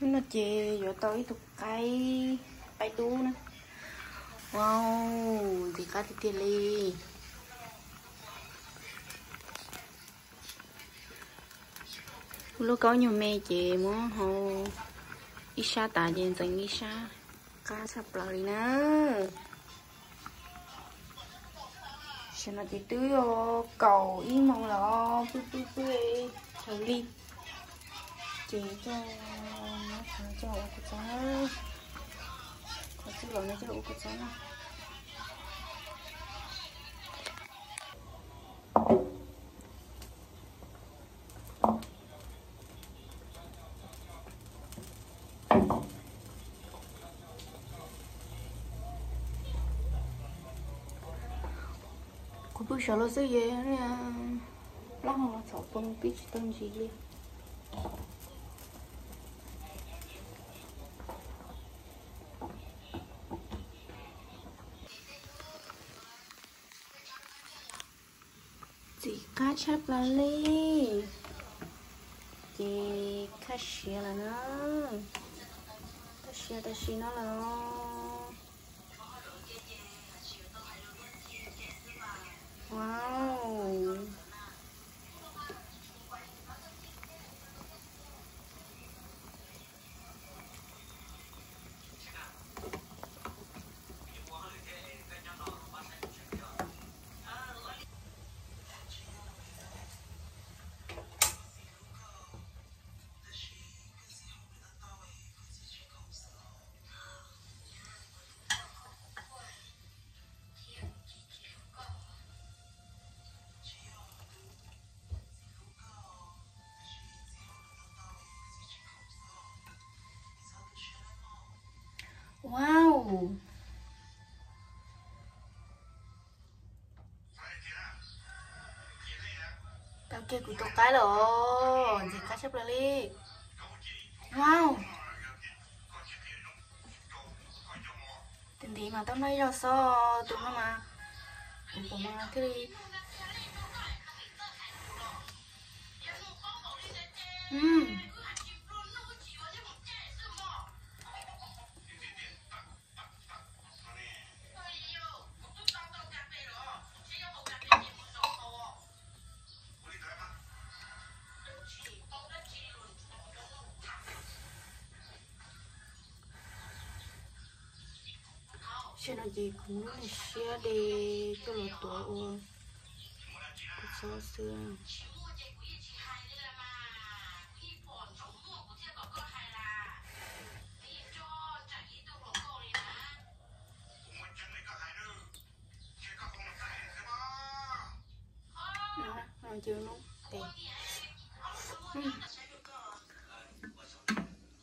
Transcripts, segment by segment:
Hnub no ces yuav tau ib tug qaib, qaib dub na. Wow, ntxim qab tiag tiag li. Lub kaub nyuag me ces muab hau ib sab tas ces ntxeev ib sab, qab tshaj plaws li na. Tam sim no ces twb kaum ib moos lawm, pw pw pw, chaws li. Ces coj, coj ua kua txob, qhov txwj los no coj ua kua txob na. Kuv pw saud los xwb ces plaub hau los txhom poob pib tsis tau ntsis li. Ntxim qab tshaj plaws li. Ces khab siav lawm na. Khab siav tam sim no lawm. Wow. Wow. Tau kiag kuv tus qaib lawm os, ntxim qab tshaj plaws li. Wow. Tus ntiv mas tau noj ib zaug xwb, tus no mas kuv pom mas thiaj li. Tam sim no ces kuv muab siab de coj los tuav ua kua txob xwb.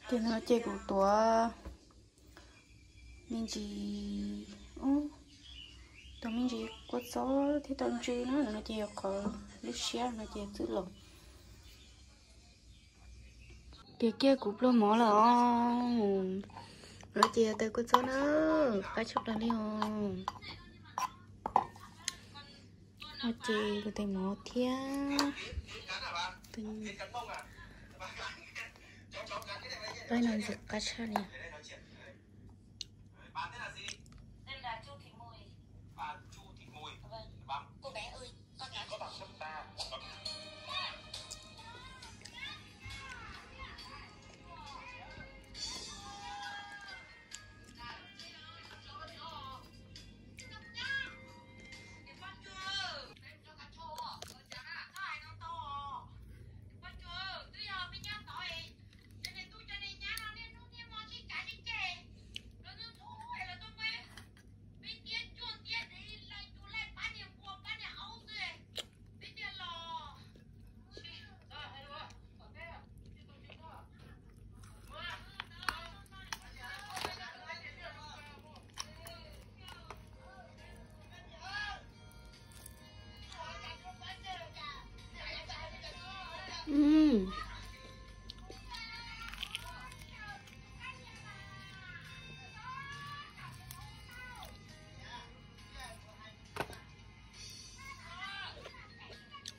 Ces no ces kuv tuav me ntsis, tuav me ntsis kua txob thiab tau ntsw na, no ces yog qhov lub siab no ces txwj los. Tiav kiag kuv pluag mov lawm os. No ces yog tais kua txob na, qab tshaj plaws li os. No ces kuv tais mov thiab tais no ntxim qab tshaj li.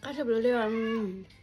Qab tshaj plaws li os.